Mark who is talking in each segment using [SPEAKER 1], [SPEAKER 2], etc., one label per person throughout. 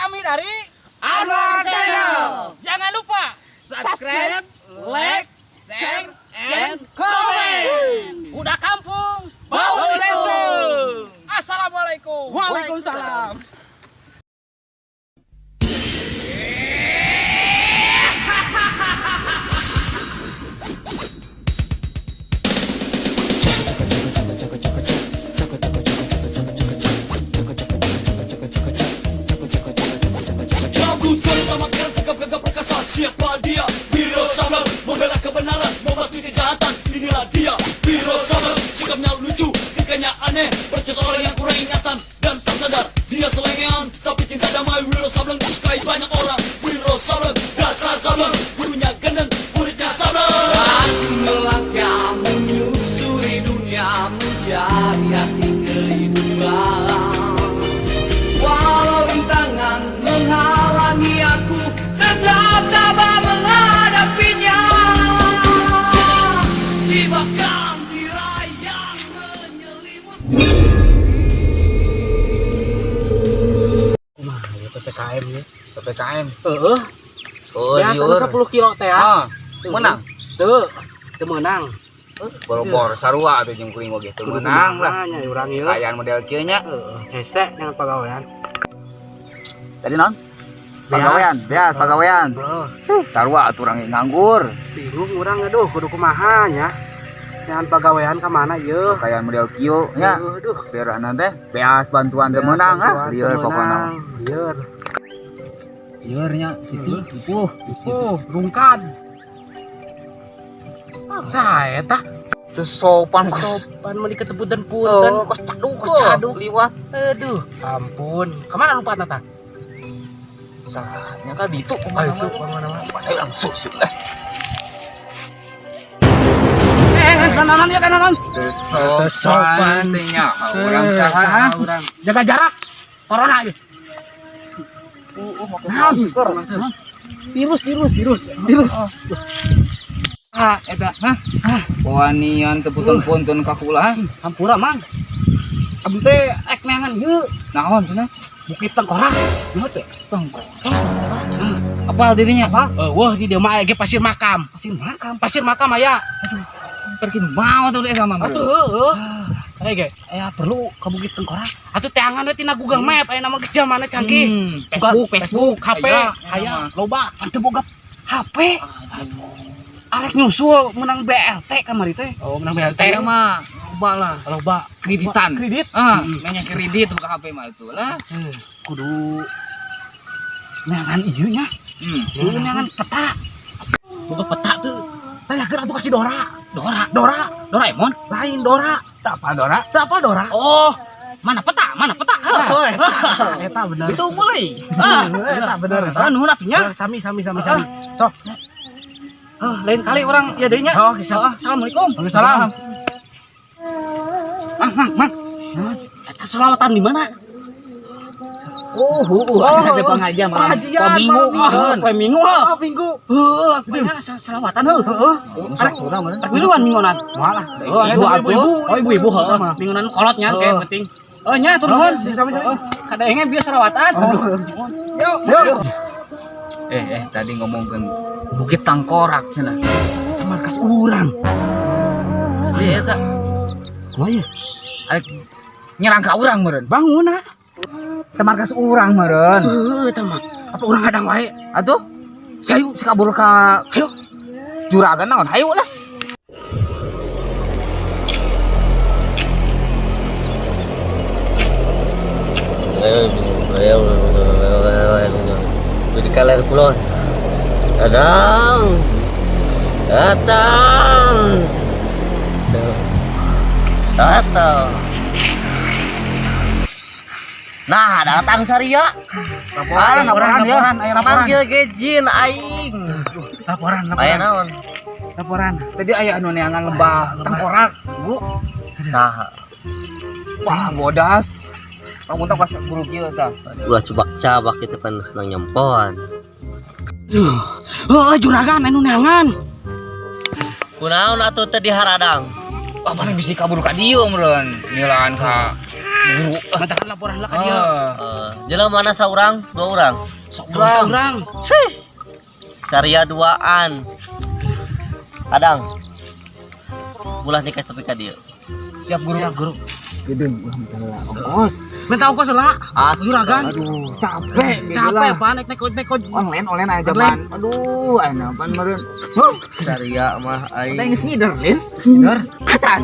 [SPEAKER 1] Kami dari
[SPEAKER 2] Anwar Channel.
[SPEAKER 1] Jangan lupa
[SPEAKER 2] Subscribe, like, share, and comment.
[SPEAKER 1] Udah kampung,
[SPEAKER 2] Bau lesung.
[SPEAKER 1] Assalamualaikum.
[SPEAKER 2] Waalaikumsalam.
[SPEAKER 3] Jago terutama keren, tegap gagah perkasa. Siapa dia? Wiro Sableng. Membela kebenaran, membasmi kejahatan. Inilah dia, Wiro Sableng. Sikapnya lucu, tingkahnya aneh. Percis orang yang kurang ingatan dan tak sadar. Dia selengean, tapi cinta damai. Wiro Sableng disukai banyak orang. Wiro Sableng, dasar sableng. Gurunya gendeng, muridnya sableng.
[SPEAKER 2] Aku melangkah menyusuri dunia, mencari arti kehidupan. Walau rintangan menghalangi aku, tetap tabah menghadapinya.
[SPEAKER 3] Siapkan tirai yang menyelimuti.
[SPEAKER 4] Kumaha ya PPKM ya?
[SPEAKER 5] PPKM.
[SPEAKER 4] Heeh.
[SPEAKER 5] Oh,
[SPEAKER 4] Beas anu
[SPEAKER 5] liur.
[SPEAKER 4] 10 kilo teh ya.
[SPEAKER 5] Ah, menang.
[SPEAKER 4] Teu, teu meunang.
[SPEAKER 5] Boro-boro sarua atuh jeung kuring oge teu meunang lah.
[SPEAKER 4] Nya urang ieu.
[SPEAKER 5] Kaayaan model kieu nya.
[SPEAKER 4] Heeh, hese jangan pagawean.
[SPEAKER 5] Tadi naon? Pagawean, beas pagawean.
[SPEAKER 4] Heeh,
[SPEAKER 5] Sarua atuh urang ge nganggur.
[SPEAKER 4] bingung urang aduh kudu kumaha nya. Jangan pagawean ka mana ieu?
[SPEAKER 5] Kaayaan model kieu nya.
[SPEAKER 4] Aduh,
[SPEAKER 5] Berana teh beas bantuan teu meunang ah, lieur pokona.
[SPEAKER 4] Lieur.
[SPEAKER 5] Lieur nya, siti, pupuh.
[SPEAKER 4] Oh, rungkad. Sae tah.
[SPEAKER 5] Teu sopan kos.
[SPEAKER 4] Sopan meuli ketepunten-punten.
[SPEAKER 5] Oh, kos caduk,
[SPEAKER 4] Kos caduk.
[SPEAKER 5] Liwat.
[SPEAKER 4] Aduh, ampun. Kemana lupa tata?
[SPEAKER 5] Sahnya ka ditu
[SPEAKER 4] Ah,
[SPEAKER 5] kumaha
[SPEAKER 4] itu
[SPEAKER 5] mah.
[SPEAKER 4] kemana mah?
[SPEAKER 5] Ayo langsung lah.
[SPEAKER 1] Eh, kanan ya kanan.
[SPEAKER 5] Teu sopan teh nya. Urang saha ah?
[SPEAKER 4] Urang.
[SPEAKER 1] Jaga jarak. Corona ieu. Virus, virus, virus, virus.
[SPEAKER 5] Ah, eta, hah? Wanian teu punten-punten ka kula.
[SPEAKER 1] Hampura, Mang. Abdi teh rek neangan ieu
[SPEAKER 5] Naon cenah?
[SPEAKER 1] Bukit Tengkorak. Naon teh?
[SPEAKER 5] Tengkorak. Apal dirinya?
[SPEAKER 1] Apa? Wah, di dieu mah aya ge pasir makam. Pasir makam. Pasir makam aya.
[SPEAKER 5] Pergi mau tuh deh sama
[SPEAKER 1] Atuh heueuh. Aya ge, aya perlu ke Bukit Tengkorak. Atuh teangan we tina Google Map aya nama geus zamanna canggih.
[SPEAKER 5] Facebook, Facebook,
[SPEAKER 1] HP,
[SPEAKER 5] Aya,
[SPEAKER 1] aya loba, pan teu boga HP. Arek nyusul menang BLT kamari teh.
[SPEAKER 5] Oh,
[SPEAKER 1] Menang BLT.
[SPEAKER 5] Aya mah loba lah.
[SPEAKER 1] Loba
[SPEAKER 5] Kreditan.
[SPEAKER 1] Kredit.
[SPEAKER 5] Ah, nanya kredit buka HP mah itu lah.
[SPEAKER 1] Kudu neangan ieu nya. Kudu neangan peta. Boga peta tuh. Tanyakeun atuh ka si Dora. Dora, Dora, Doraemon,
[SPEAKER 4] Lain Dora.
[SPEAKER 5] Tak apa Dora?
[SPEAKER 4] Teu apa Dora?
[SPEAKER 1] Oh, mana peta? Mana peta?
[SPEAKER 4] Oh, eta, eta bener.
[SPEAKER 5] Itu mulai.
[SPEAKER 1] Ah,
[SPEAKER 4] Eta bener.
[SPEAKER 1] ah, nuhun atuh nya.
[SPEAKER 4] Eh, Sami sami sami sami. Sok.
[SPEAKER 1] Ah, lain kali orang ya deui nya.
[SPEAKER 4] Oh, siap.
[SPEAKER 1] Ah, assalamualaikum.
[SPEAKER 4] Waalaikumsalam.
[SPEAKER 1] Mang, mang, mang. Eta selawatan di mana?
[SPEAKER 5] Oh, oh, ada pengajian malam.
[SPEAKER 4] Pengajian,
[SPEAKER 5] Poe Minggu.
[SPEAKER 4] malam
[SPEAKER 1] Ah, poe Minggu. ah.
[SPEAKER 4] Oh, minggu.
[SPEAKER 1] Heuh, poe na selawatan heuh.
[SPEAKER 4] Heeh.
[SPEAKER 5] Urang meureun.
[SPEAKER 1] Rek miluan minggunan.
[SPEAKER 4] Moal lah.
[SPEAKER 1] Oh,
[SPEAKER 4] ibu, ibu-ibu.
[SPEAKER 1] Oh, ibu-ibu heuh. Minggunan kolotnya
[SPEAKER 4] Heeh.
[SPEAKER 1] kayak penting. Oh, nya tur nuhun.
[SPEAKER 4] Sami sami.
[SPEAKER 1] Kadenge bieu selawatan.
[SPEAKER 4] Yuk. Yuk.
[SPEAKER 5] Tadi ngomongkeun Bukit Tangkorak cenah.
[SPEAKER 4] Markas urang.
[SPEAKER 5] Iya eta.
[SPEAKER 4] Kumaha ya?
[SPEAKER 5] Arek nyerang ka urang meureun.
[SPEAKER 4] Bangun ah.
[SPEAKER 5] Teh markas urang meureun.
[SPEAKER 4] Tuh, eta mah. Apa urang hadang wae?
[SPEAKER 5] Atuh, hayu sikabur ka
[SPEAKER 4] Hayu.
[SPEAKER 5] juragan naon? Hayu lah.
[SPEAKER 6] Di kaler kulon. Datang. Datang. Datang. Nah, datang Saria.
[SPEAKER 5] Laporan, laporan, laporan, aya laporan.
[SPEAKER 6] Manggil ge jin aing.
[SPEAKER 4] Laporan,
[SPEAKER 6] Aya
[SPEAKER 4] laporan.
[SPEAKER 6] naon?
[SPEAKER 4] Laporan.
[SPEAKER 5] Tadi aya anu neangan lembah Tengkorak, Bu.
[SPEAKER 6] Saha?
[SPEAKER 5] Wah, bodas. Kamu tau pas guru kieu tah.
[SPEAKER 6] Ulah cubak-cabak itu pan senang nyempoan.
[SPEAKER 4] Duh. Heuh, juragan anu neangan.
[SPEAKER 6] Kunaon atuh teh diharadang?
[SPEAKER 5] Wah, mana bisi kabur ka dieu meureun. Milan ka Guru.
[SPEAKER 1] Matakan laporan lah ka dia.
[SPEAKER 6] Jelema mana saurang? Dua orang.
[SPEAKER 1] Saurang. Saurang.
[SPEAKER 6] Saria duaan. Kadang. Ulah nikah tapi ka dieu.
[SPEAKER 5] Siap guru.
[SPEAKER 1] Siap guru.
[SPEAKER 5] Gedeng ulah minta ongkos.
[SPEAKER 1] Minta ongkos lah. Juragan.
[SPEAKER 5] Aduh, capek.
[SPEAKER 1] Capek apa naik naik naik
[SPEAKER 5] Online online aja zaman. Aduh, ayeuna pan meureun.
[SPEAKER 6] Saria mah aing.
[SPEAKER 5] Teh geus ngider, Lin.
[SPEAKER 1] Ngider.
[SPEAKER 5] Acan.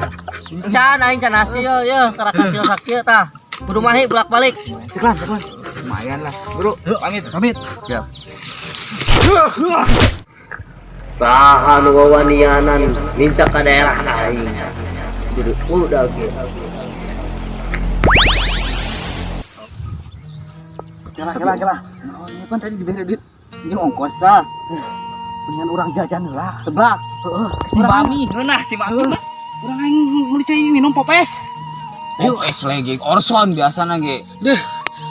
[SPEAKER 6] Can aing can hasil ye, karak hasil sakieu tah. Kudu mahi bolak-balik.
[SPEAKER 5] Ceklan, ceklan. Lumayan lah. Guru, pamit.
[SPEAKER 1] Pamit.
[SPEAKER 6] Siap. Saha nu wawanianan nincak ka daerah aing. Jadi udah ge.
[SPEAKER 1] Kela kela kela.
[SPEAKER 5] Oh, ini pan tadi diberi duit. Ini ongkos tah.
[SPEAKER 1] Mendingan urang jajan heula.
[SPEAKER 5] Seblak.
[SPEAKER 1] Heeh.
[SPEAKER 5] Si Mami, ngeunah si Mami.
[SPEAKER 1] Urang aing meuli cai minum popes.
[SPEAKER 5] Ayo es lagi, orson biasa ge.
[SPEAKER 1] Deh,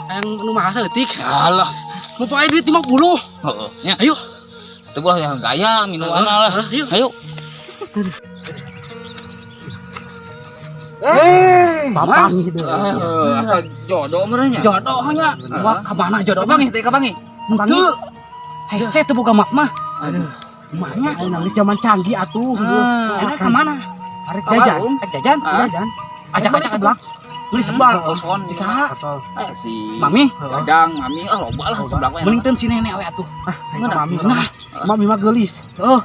[SPEAKER 1] hayang nu mahal saeutik.
[SPEAKER 5] Alah,
[SPEAKER 1] Mau pakai duit 50.
[SPEAKER 5] heeh. Nya,
[SPEAKER 1] Ayo.
[SPEAKER 5] teu gua yang gaya minuman lah.
[SPEAKER 1] Ayo.
[SPEAKER 5] Ayo.
[SPEAKER 1] Papang gitu.
[SPEAKER 5] Asal jodoh meureun nya.
[SPEAKER 1] Jodoh nya. Wah, ka mana jodoh?
[SPEAKER 5] Kapangi teh kapangi?
[SPEAKER 1] Teu. Hese teu boga mak mah.
[SPEAKER 5] Aduh.
[SPEAKER 1] Maknya ayeuna geus zaman canggih atuh.
[SPEAKER 5] Ah.
[SPEAKER 1] Enak ka mana? Arek
[SPEAKER 5] Ka
[SPEAKER 1] jajan,
[SPEAKER 5] warung.
[SPEAKER 1] arek jajan,
[SPEAKER 5] Ah.
[SPEAKER 1] jajan. Ajak-ajak seblak. Beli seblak.
[SPEAKER 5] Orson
[SPEAKER 1] Di saha?
[SPEAKER 5] Eh si
[SPEAKER 1] Mami.
[SPEAKER 5] Dadang, Mami, ah loba lah seblak we.
[SPEAKER 1] Mending teu si nenek we atuh. Ah,
[SPEAKER 5] Ngeunah.
[SPEAKER 1] mami. Nah, mami mah geulis.
[SPEAKER 5] Oh.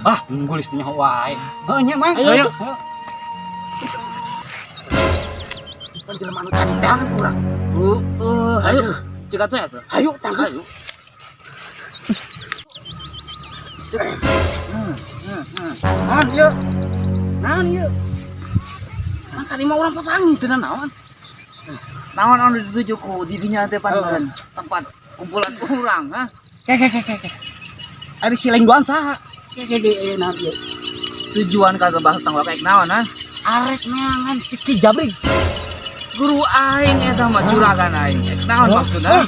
[SPEAKER 1] Ah, geulis nya wae. Heuh nya mang.
[SPEAKER 5] Ayo.
[SPEAKER 1] Pan jelema anu tadi teh urang.
[SPEAKER 5] Heeh, ayo. Cegat we atuh.
[SPEAKER 1] Ayo tangkap.
[SPEAKER 5] Ayo.
[SPEAKER 1] Naon ieu? Naon ieu? Kan tadi mah urang papangi teu naon.
[SPEAKER 5] Naon anu dituju ku didinya teh pan meureun tempat kumpulan urang, ha?
[SPEAKER 1] Ke ke ke ke. ke. Ari si lengguan saha? Ke ke ge naon ieu?
[SPEAKER 5] Tujuan ka lembah tangwak ek naon, ha?
[SPEAKER 1] Arek neangan Ciki Jabrik.
[SPEAKER 5] Guru aing eta mah juragan aing. Ek naon maksudna?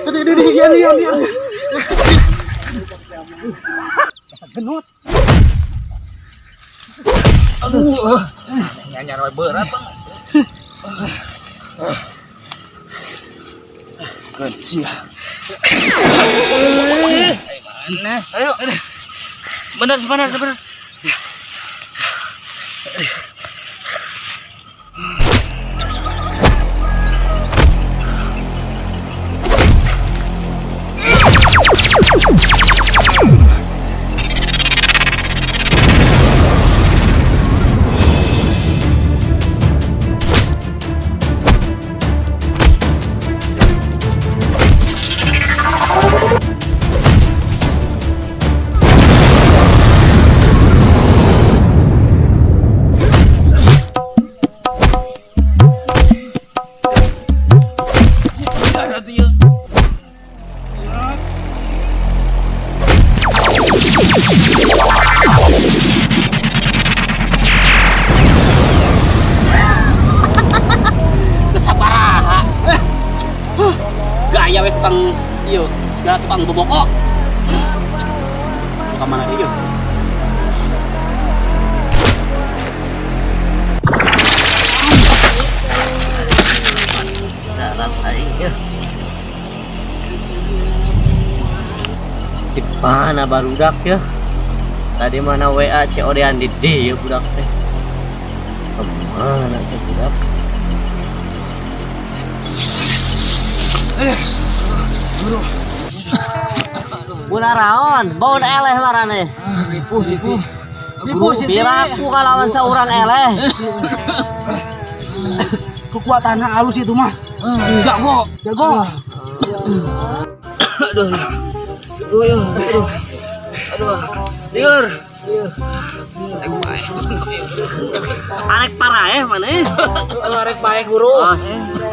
[SPEAKER 1] Aduh, aduh, aduh, iya, iya, iya. Genut.
[SPEAKER 5] Aduh, nyanyar we berat banget.
[SPEAKER 1] Keun sia.
[SPEAKER 5] Mana? Ayo. Bener, bener, bener.
[SPEAKER 1] Kesabaraha. Gaya we tukang ieu, segala tukang boboko. Ka mana ieu?
[SPEAKER 6] Darat aing ya. Di mana barudak ya? Tadi mana WA COD-an di D ya budak teh. Kemana teh budak? Bunaraon, baun eleh marane.
[SPEAKER 5] Ripuh situ.
[SPEAKER 1] Ripuh situ.
[SPEAKER 6] Piraku kalawan saurang eleh.
[SPEAKER 1] Kekuatannya halus itu mah.
[SPEAKER 5] Jago.
[SPEAKER 1] Jago.
[SPEAKER 5] Aduh. Aduh, ya. Aduh. Aduh. Liur.
[SPEAKER 6] Arek paraeh maneh.
[SPEAKER 4] Arek paeh guru.
[SPEAKER 6] Oh,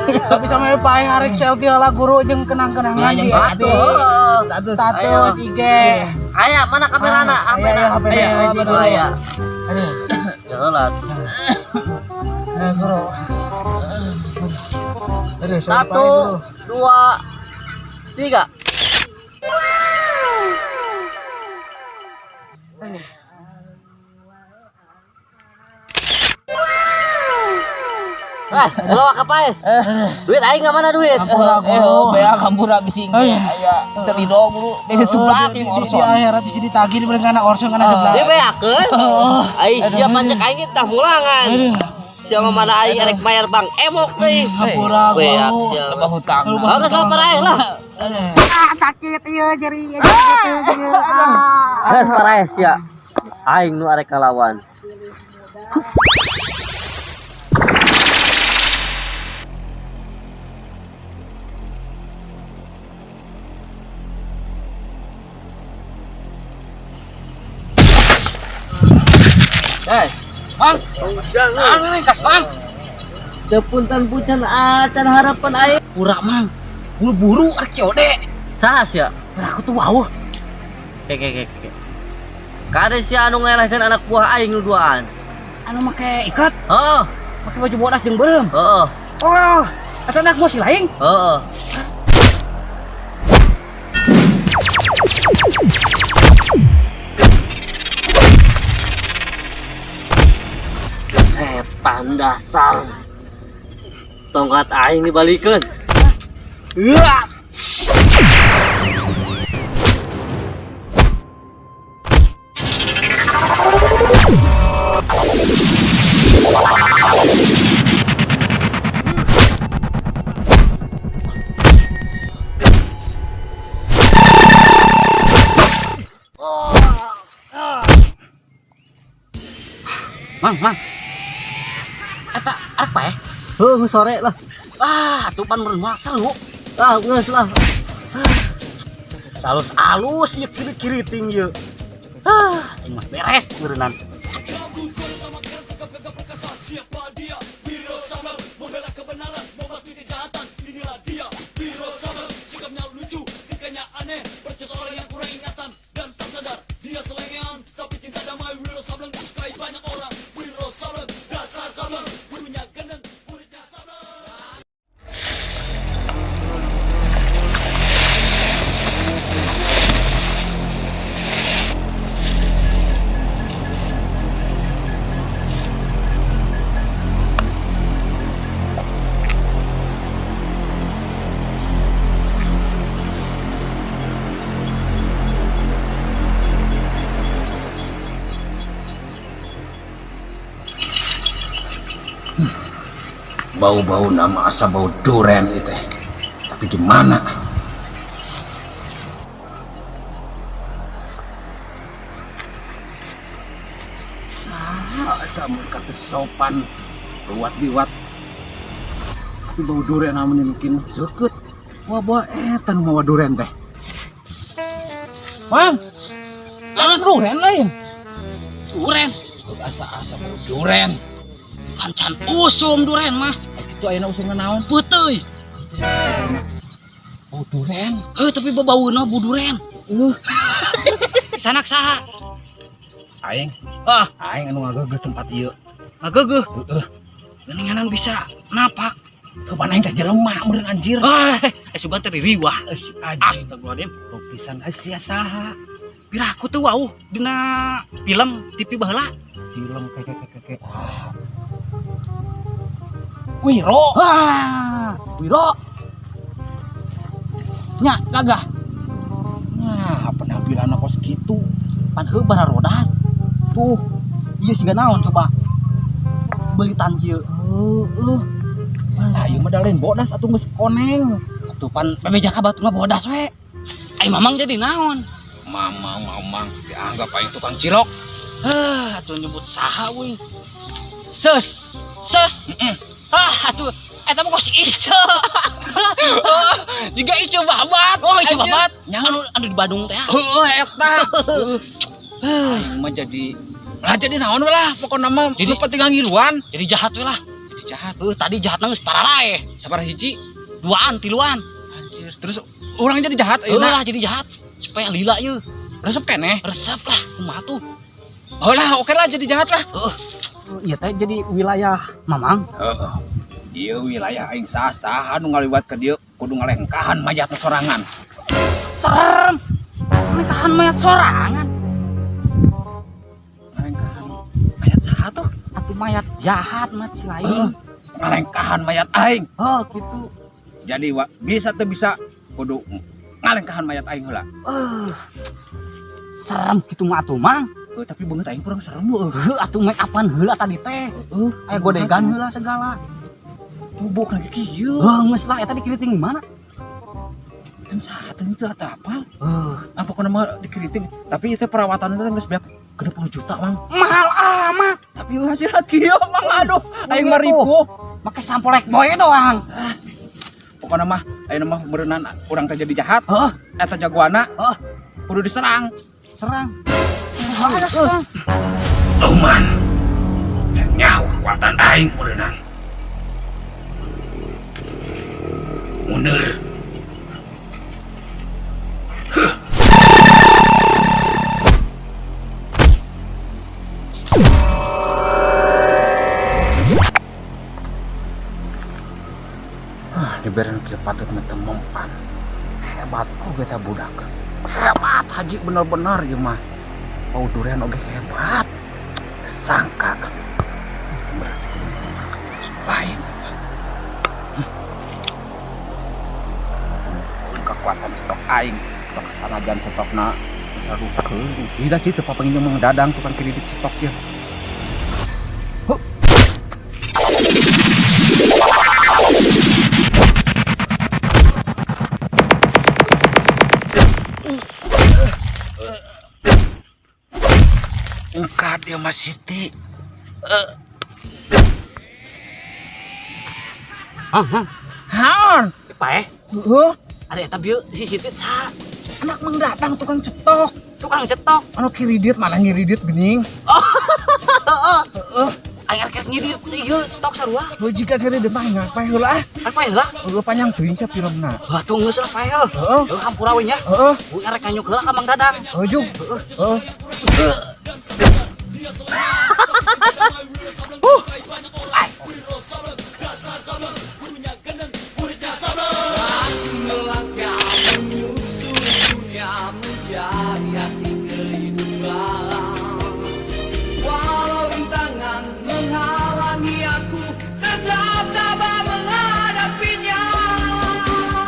[SPEAKER 4] Tapi sama paeh arek selfie lah guru jeung kenang-kenangan
[SPEAKER 5] Yang
[SPEAKER 4] di
[SPEAKER 5] status.
[SPEAKER 4] Status
[SPEAKER 6] Ayo.
[SPEAKER 4] IG.
[SPEAKER 6] Aya mana kamerana?
[SPEAKER 4] Ah,
[SPEAKER 6] HP-na.
[SPEAKER 4] aya, HP-na,
[SPEAKER 6] Aya,
[SPEAKER 4] hiji, guru.
[SPEAKER 6] aya.
[SPEAKER 4] Aduh,
[SPEAKER 6] Ya lah.
[SPEAKER 4] guru. Aduh, selfie paeh,
[SPEAKER 6] Satu,
[SPEAKER 4] guru.
[SPEAKER 6] dua, tiga. Wah, lo apa ya? Duit aing nggak mana duit?
[SPEAKER 5] Bea kampura bisi engke aya teu guru di seblak yang orson.
[SPEAKER 4] Di akhirat bisa ditagih di kana orson kana seblak.
[SPEAKER 6] Dia beakeun. Ai siapa cek aing tah mulangan. Siapa mana aing arek bayar bang emok deui.
[SPEAKER 4] Hampura
[SPEAKER 6] Beak
[SPEAKER 4] guru.
[SPEAKER 6] siapa.
[SPEAKER 5] Tambah hutang.
[SPEAKER 6] Bagus lapar aing lah.
[SPEAKER 4] Sakit ieu jeri.
[SPEAKER 6] Geus paraeh sia. Aing nu arek kalawan. Eh,
[SPEAKER 1] Mang. Mang euy, kas Mang.
[SPEAKER 6] teu punten pucan acan harapan aing.
[SPEAKER 1] Pura Mang. Buru-buru arek COD.
[SPEAKER 6] Saha sia?
[SPEAKER 1] Aku tuh wawuh.
[SPEAKER 6] Ke ke ke ke. Kade sia anu ngelehkeun anak buah aing nu duaan.
[SPEAKER 1] Anu make ikat,
[SPEAKER 6] Heeh,
[SPEAKER 1] make baju bodas jeung beureum.
[SPEAKER 6] heeh,
[SPEAKER 1] Oh, eta anak buah si laing.
[SPEAKER 6] heeh. Setan dasar. Tongkat aing dibalikeun. Uah.
[SPEAKER 1] Mang, Mang. Eta arek paeh.
[SPEAKER 6] Heuh, sore lah.
[SPEAKER 1] Ah, atuh pan meureun mah seru.
[SPEAKER 6] Ah, geus lah.
[SPEAKER 1] Alus-alus ieu kiri-kiriting ieu. Ah, ini mah beres meureunnan.
[SPEAKER 3] Siapa dia? Wiro Sableng membela kebenaran, membasmi kejahatan. Inilah dia, Wiro Sableng. Sikapnya lucu, tingkahnya aneh, percis orang yang kurang ingatan dan tak sadar. Dia selengean, tapi cinta damai. Wiro Sableng disukai banyak orang. Wiro Sableng, dasar sableng, gurunya gendeng, muridnya sableng.
[SPEAKER 1] Bau-bau nama asa bau duren itu. Tapi gimana? Ah, asa mereka sopan luat liwat. Tapi bau duren namun mungkin seukeut. Wah, bawa eta nu mawa duren teh. Mang. Anak duren lain.
[SPEAKER 5] Duren.
[SPEAKER 1] Asa-asa bau duren.
[SPEAKER 5] Pancan usum duren mah.
[SPEAKER 1] Itu ayeuna usum naon?
[SPEAKER 5] Peuteuy.
[SPEAKER 1] Bau duren.
[SPEAKER 5] Heuh, tapi babauna bu duren. Sanak saha?
[SPEAKER 1] Aing.
[SPEAKER 5] Ah.
[SPEAKER 1] Aing anu ngageugeuh tempat ieu.
[SPEAKER 5] Ngageugeuh.
[SPEAKER 1] Heeh.
[SPEAKER 5] Geuninganan bisa napak.
[SPEAKER 1] Teu aing teh jelema meureun anjir.
[SPEAKER 5] Ah, sugan teh riwah.
[SPEAKER 1] Anjing.
[SPEAKER 5] Astagfirullahaladzim.
[SPEAKER 1] Pisan sia saha?
[SPEAKER 5] Piraku teu wauh dina film TV baheula.
[SPEAKER 1] Film keke keke. Wiro.
[SPEAKER 5] Wah, Wiro. Nya, gagah.
[SPEAKER 1] Nah, penampilan kos kitu.
[SPEAKER 5] Pan heuh bararodas. Tuh, ieu siga naon coba? Belitan kieu.
[SPEAKER 1] Heeh. Nah, ieu mah da lain bodas atuh geus koneng.
[SPEAKER 5] Atuh pan bebeja ka batur mah bodas we. Ai mamang jadi naon?
[SPEAKER 1] Mamang, mamang dianggap aing tukang cilok.
[SPEAKER 5] Hah, atuh nyebut saha euy. Ses. Ses.
[SPEAKER 1] Heeh.
[SPEAKER 5] Ah, atuh eta mah kos Ice.
[SPEAKER 1] Juga Ice babat.
[SPEAKER 5] Oh, Ice babat.
[SPEAKER 1] Nya
[SPEAKER 5] Anu di Bandung teh.
[SPEAKER 1] Heeh, eta. Aing mah jadi lah jadi naon we lah pokona mah
[SPEAKER 5] Jadi-
[SPEAKER 1] nu penting ngiluan.
[SPEAKER 5] Jadi jahat we lah.
[SPEAKER 1] Jadi jahat.
[SPEAKER 5] Heuh, tadi jahat geus pararae.
[SPEAKER 1] Sabaraha hiji?
[SPEAKER 5] Duaan, tiluan.
[SPEAKER 1] Anjir. Terus urang jadi jahat
[SPEAKER 5] Heuh
[SPEAKER 1] ayeuna.
[SPEAKER 5] lah jadi jahat supaya lila ieu.
[SPEAKER 1] Resep keneh.
[SPEAKER 5] Resep lah kumaha tuh.
[SPEAKER 1] Oh lah, oke lah jadi jahat lah.
[SPEAKER 4] Iya teh jadi wilayah Mamang.
[SPEAKER 1] Heeh. Ieu wilayah aing saha nu ngaliwat ka dieu kudu ngalengkahan mayat nu sorangan.
[SPEAKER 5] Serem. Nikahan mayat sorangan.
[SPEAKER 4] mayat jahat mat si lain.
[SPEAKER 1] Ngalengkahan mayat aing.
[SPEAKER 4] Oh, gitu.
[SPEAKER 1] Jadi wa, bisa tuh bisa kudu ngalengkahan mayat aing heula.
[SPEAKER 4] Serem gitu mah atuh Mang.
[SPEAKER 1] Tapi beungeut aing kurang serem euy.
[SPEAKER 4] Heuh atuh make upan heula tadi teh.
[SPEAKER 1] Heeh,
[SPEAKER 4] Aya godegan heula segala.
[SPEAKER 1] Cubuk lagi kieu.
[SPEAKER 4] Heuh geus lah eta dikiriting mana?
[SPEAKER 1] Teu saha teu itu atau apa?
[SPEAKER 4] Heuh,
[SPEAKER 1] Apa kana mah dikiriting, tapi itu perawatan itu geus beak 60 juta, Mang.
[SPEAKER 4] mahal amat.
[SPEAKER 1] Tapi hasilnya kieu, Mang. Aduh, aing mah ripuh.
[SPEAKER 4] Make sampolek boy doang.
[SPEAKER 1] Pokoknya mah ayeuna mah meureunnan urang teh jadi jahat.
[SPEAKER 4] Heuh,
[SPEAKER 1] Eta jagoana
[SPEAKER 4] heuh,
[SPEAKER 1] kudu diserang.
[SPEAKER 4] serang. Ada serang.
[SPEAKER 1] Euman. Nyaho kekuatan aing meureunnan. Mundur. Ah, diberen kieu patut mah teu mempan. Hebat oge eta budak. Hebat haji bener-bener ieu mah. Bau durian oge hebat. Sangka. Berarti kudu mengeluarkan jurus lain. Kekuatan stok aing, stok sanajan stokna bisa rusak heuh. Gila sih teu papengin jeung Mang Dadang tukang kredit stok ya. Huh. Ungkap dia Mas Siti.
[SPEAKER 4] Hah, hah.
[SPEAKER 1] Haon.
[SPEAKER 4] Paeh,
[SPEAKER 1] Heuh,
[SPEAKER 4] ada eta bieu si Siti saha?
[SPEAKER 1] Anak Mang Dadang tukang cetok.
[SPEAKER 4] Tukang cetok.
[SPEAKER 1] Anu kiridit malah ngiridit geuning.
[SPEAKER 4] Heeh. Aing arek ngidir ieu cetok sarua.
[SPEAKER 1] Heuh jika kiridit mah ngapain heula ah.
[SPEAKER 4] Kan paeh heula.
[SPEAKER 1] Heuh panjang teuing sia filmna.
[SPEAKER 4] Wah, tunggu geus lah paeh heuh.
[SPEAKER 1] Heeh.
[SPEAKER 4] Heuh hampura we nya.
[SPEAKER 1] Heeh.
[SPEAKER 4] Heuh arek nganyuk heula ka Mang Dadang.
[SPEAKER 1] Heuh jug. Heeh.
[SPEAKER 4] Huh.